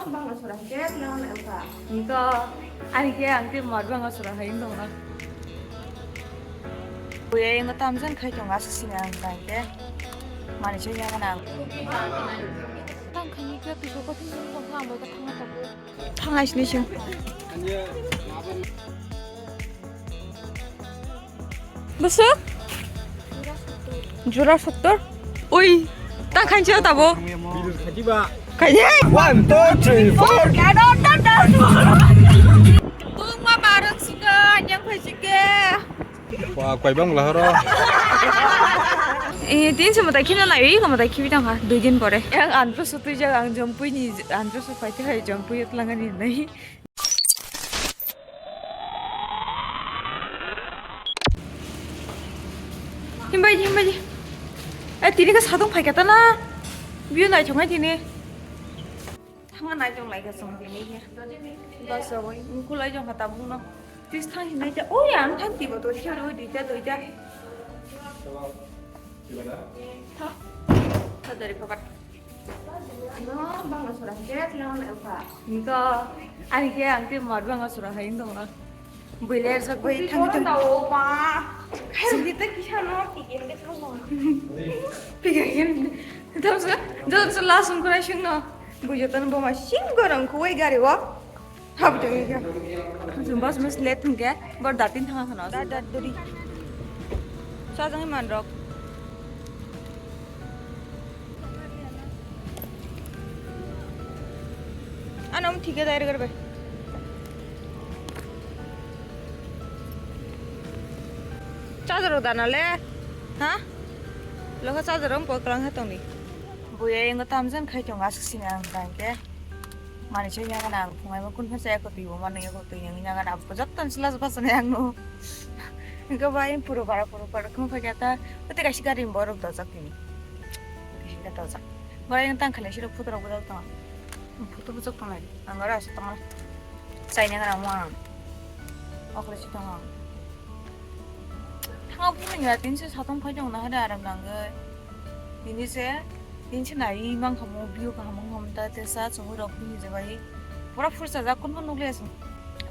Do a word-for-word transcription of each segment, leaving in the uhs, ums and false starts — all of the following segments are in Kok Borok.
Bangla sura hwnkhe tiyang nai wngkha. Nito, ani khe ang tei mor bangla sura hai wngtongno. Buya yango tamjani khai tongo aswk sini ang tangkhe. Mani se yago nang. Tang khaini khe twi kok khe tong kha ang bai khe thangna tabuk. Thang hai sini sing. Bwswk? Jura sottor. Ui, ta khanchi o tabo. Khaidi. One, two, three, four. Tungma barang sika, anyang phai sike. Wah, koi bang lah ro. Eh, tin se matai khina lai, ko matai khibi tang ha, dui din pore. Yang andro sotui jaga ang jompui ni, andro sopai te hai jompui utlangani nai. Himbai, himbai. Eh, tini khe satung phai khe ta na. View naithok nai tini. Thangna naithok lai khe chwng tini khe. Bus rogwi, mukhu lai jong kha tabuk no. Tis thang hinai ta. Oi, ang thang tibo to, khe roi duita, duita. Tha. Tha dari phapat. Ano bangla sura hwnkhe tiyang nai wngkha. Nito, ani khe ang tei mor bangla sura hai wngtongno. Builer sak bai thangwi tong. Tao ma. Khairok di ta kisa no, pigin de thang no. Pigin. Tamo sa, jol sa la sung kura sing no. Bujo tan bo ma sing gorang khuwai gari o. Habjagwi kha. Chwng bus miss late hwnkhe, bor datin thangna phano. Dat, dat, dori. Sajangwi manrok. Ano, omo thik khe direct bai. Charger rok dana le? Ha? Lokha charger rok poi kwlang khe tongdi. Buya yango tamjani khai tongo aswk sini ang tangkhe. Mani se yago nang phungai ma kun phasa eko twi bo mano eko twi yang yago nang bo jotto sila basa nang no. Hingke bai puro bara puro bara kun phai kata. Ote kaisa gari borok dojak tini. Kaisa dojak. Borai yang tang khalai siro photo rok bojak tong. Photo bojak tong lai. Ang ora asa tong lai. Chai nang rang wang. Okle si tong. Thangma phunukya tini se satung phai tongna hade aram nangwi. Tini se, tini se nai mang kha mo, view kaham wng kha mo ta tesa chumui rok bini je bai. Pura phursa jak kun phano nukliya se.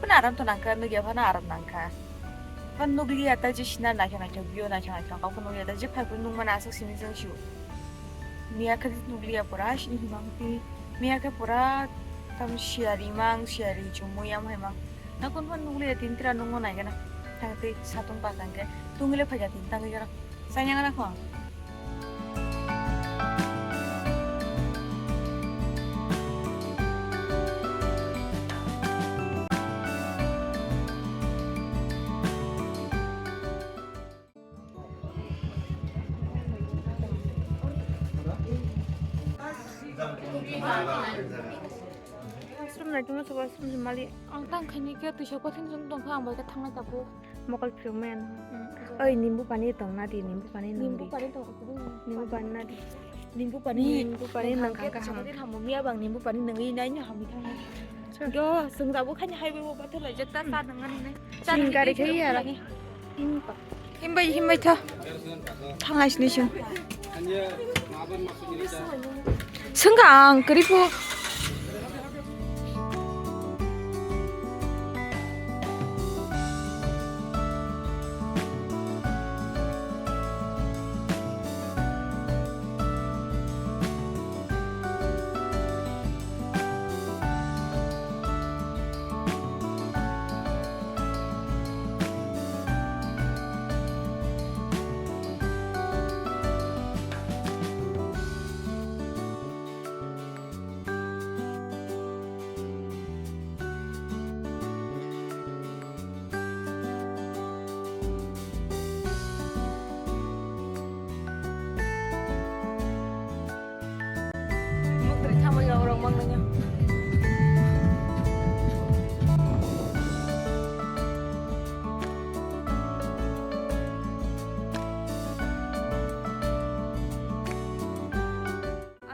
Phano aram to nangkha, nukya phano aram nangkha. Phano nukliya ta je sina naithok naithok view naithok naithok kok phano nukliya ta je phai phano nukmani aswk simi jeng sio. Miya khe nukliya pura sini himang ti. Miya khe pura tam siyari mang, siyari chumui yam hai mang. Na kun phano nukliya tini tira nungmo naikhe na. Thang tei satung pa tangkhe tungile phaikha tini tangwi gana. Sanya gana khong. Washroom naitungma se washroom se mali. Ang tang khaini khe twisa kothin jong tongkha ang bai khe thangnai tabuk. Mokol phirok maya no. Oi nimbu pani tong na di, nimbu pani nung di. Nimbu pani tong. Nimbu pani na di. Nimbu pani. Nimbu pani nang kha kaham. Miya bang nimbu pani nungwi nai ni hamwi thang. Do sung tabuk khaini highway bo bathai lai jak ta ta nang ani nai. Sing gari khai ya. Himbai, himbai tha. Thanglai sini sing. Sengkha ang karipu.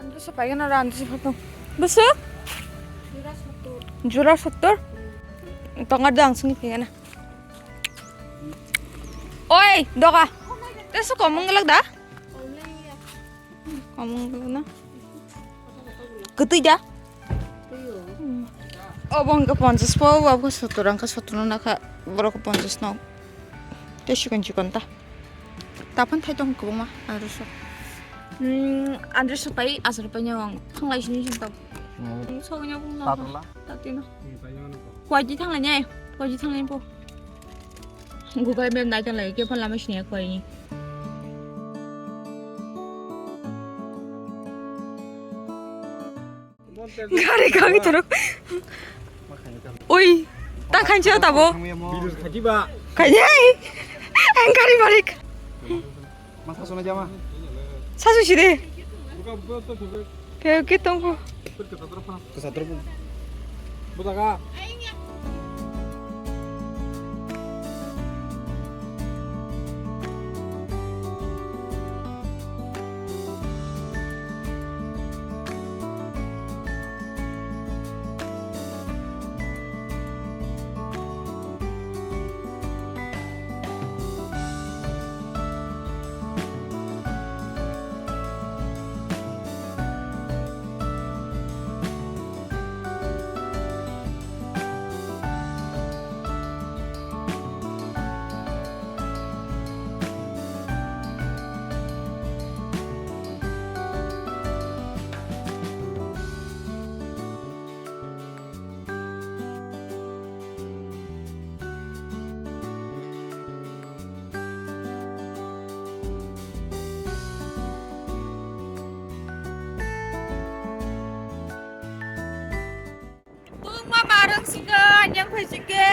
Ang dosa paigana ra, ang dosa photo. Bwswk? Jura sottor. Jura sottor? Tongar do ang sini paigana. Oi, doga. Teso komung gelak da? Komung gelak na? Ketui da? Obo hwnkhe ponchash po, obo sottor, ang khe sottor no nakha, borok ponchash no. Tei chikon chikon ta. Taphano thai tong kwbangma, androso. Hmm, androso pai, asar pai nyawa ang thanglai sini sini tong. Hmm. Sogwi nyawa bung nang. Tatla. Tatino. Hmm, pai nyawa nang. Kuaidi thanglai nyai, kuaidi thanglai po. Google Map nai tong lai, khe phano lama sini kuaini. Gari kami toro. Oi, ta khancha tabo. Khaji. Ang gari marik. Sasu side. Ke ke tongko. Tungma marang sika anyang phai sike.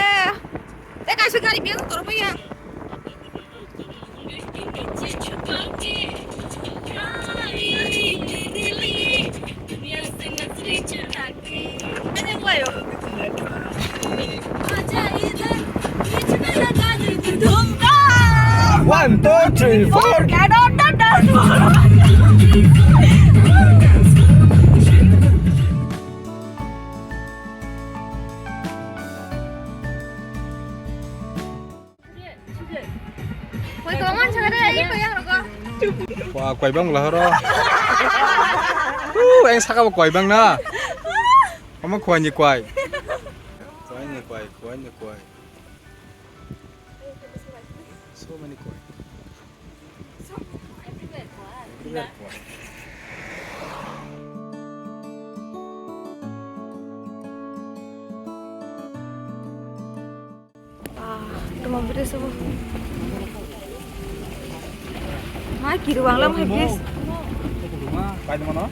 Te kaisa gari biang toro baya. One, two, three, four. Koi kwbangma wngkha de, ai koi yang rogo. Wa, koi bang lahoro. Uh, eng saka bo koi bang na. Omo koi ni koi. Koi ni koi, koi ni koi. So many koi. Everywhere koi. Ah, tuma bwrwi se bo. Ma kiru wanglam hai bwrwi se. Pai tongmano?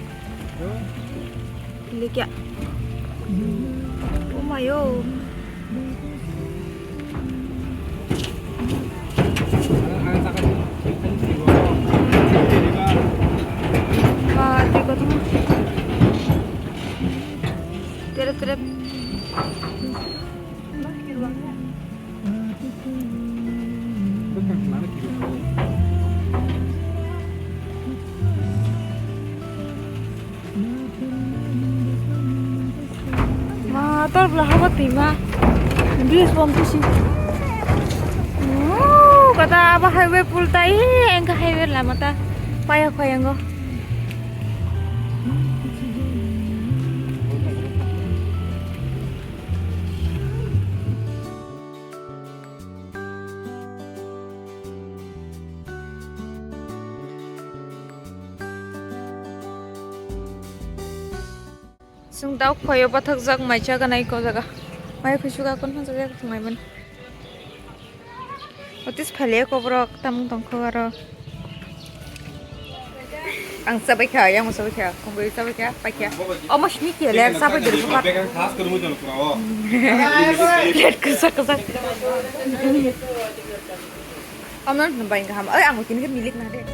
Likya. Oh my oh. Ma twi kotor. Terep terep. Ma, tor bla haba twi ma. Bridge bom kisi. Oh, kata aba highway pul tai, engka highway lama ta. Paya khoyango. Chwng dao khoyo bathakjak mai chaganai ko jaga. Mai khusuga kon hwnjak jak thwngnaimani. Otis phale ko borok tamung tongkho aro. Ang chabai kha, yang chabai kha, kongoi chabai kha, pai kha. Omo sini khe le chabai diri bukat. Plate kwchak kwchak. Omo no bai kaham. Oi, ang kini khe milik na de.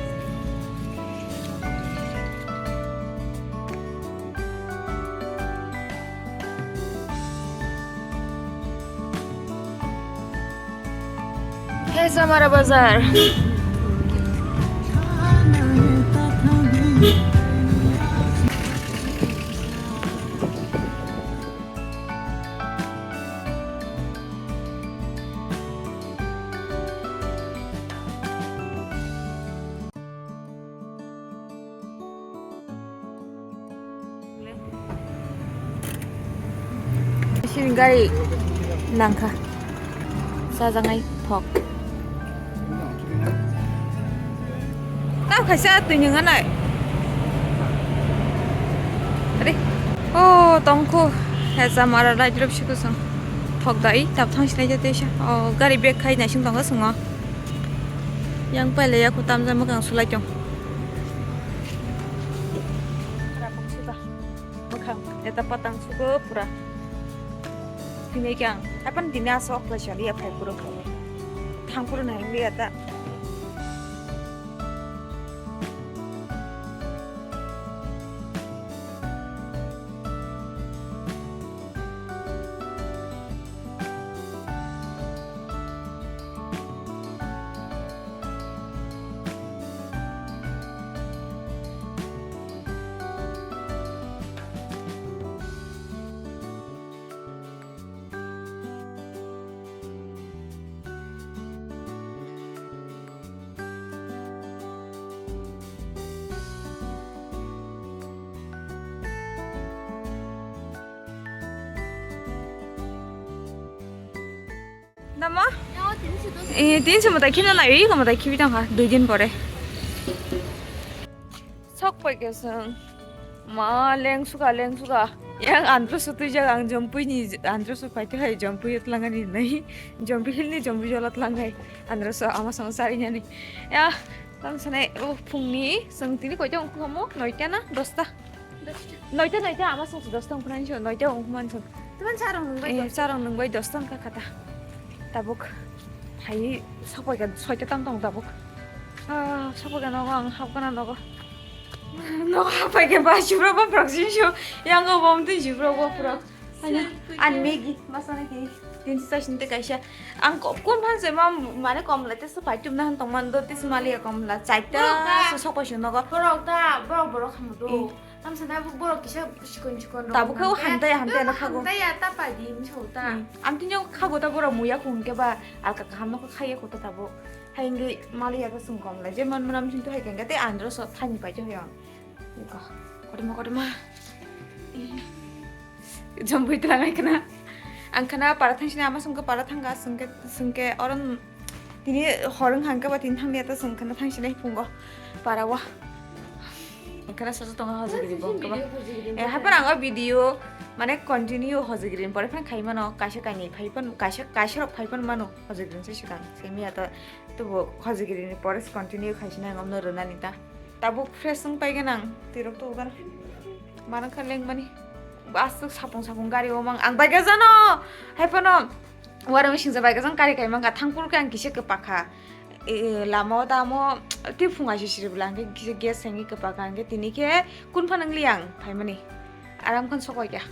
Hey, Samara Bazar. Gari nangkha. Sajangai thok. Tao kaisa twi nung anai. Ari. O tongkhu. Hesa mara lai drop siku song. Thok dai tap thang sinai jate sa. O gari bag khai nai sung tongo sungo. Yang paile ya kutam jai mwkhang sulai tong. Mukhang eta patang sugo pura. Tini khe ang hapan tini aswk lai saliya phai phuru. Thang phuru nai liya ta. Dama? Yawa, tinso dos. Eh, tinso mwtai kheno nai, iko mwtai khibi tongkha, dui din pore. Sok pai khe song. Ma, leng suka, leng suka. Yang andro sutui jak ang jompi ni, andro su pai hai jompi yot langani nai. Jompi hill ni jompi jola tlang hai. Andro so ama song sari nani. Ya, tam sanai, oh, phung ni, song tini koi tong kamo, noita na, dosta. Noita, noita, ama song dosta ongkha nani so, noita ongkha man so. Tuman sarong nung bai Eh, dosta. Sarong nung bai dosta ongkha kata. Tabuk, hai, sok pai khe, soita tam tong tabuk. Ah, sok pai khe nogo ang hap kana nogo. Nogo hap pai khe ba sibro ba prok sing so, yang go bom tin sibro ba prok. Ano, an Maggie, masana ki. Tin sa sinte kaisa. Ang ko-, kun phan se ma, mane komla te sa pai tum na han tong man do, tis mali ya komla. Chaita, borok ta. So sok pai so nogo. Borok ta, borok borok hamu do. Eh. Tam sana borok kisa sikon sikon rok. Tabuk khe o hamtai, hamtai ano khago. Hamtai ya ta pai di, misa ta. Hmm. Ang tini o khago ta borok muya khung khe ba, alka kaham no kha khaiya kho ta tabuk. Hai wngwi maliya khe chwng kom lai, je man mwnam sing to hai khe te andro so thani pai to hai ang. Iko, kotorma, kotorma. Jombo itwlang hai khna. Ang khna para thang sini ama sungke para thangka sungke, sungke oron tini hor wng hangke ba tini thangni ata sung khna thang sini phungo para wa. Khna sasu tongo hojigiri bo kaba. Eh, hapan ang o video mane continue hojigiri pore phan khai mano, kaisa kainwi phai phan, kaisa, kaisa rok phai phan mano hojigiri se sikang. Simi ata tubo hojigiri ni pore continue khai sini ang omno rwnani ta. Tabuk fresh wng pai gana ang, tirok to ugan. Mana kha lengmani. Aswk sapung sapung gari o mang ang bai gajano. Hai phano warung singja bai gajang kari kai mangka thangpur khe ang kisa kwpakha. E, lama o tamo twi phunga se siri bwla ang khe kisa gas sengwi kwpakha ang khe tini khe kun phano wngli ang phaimani. Aram khan sokoi kha.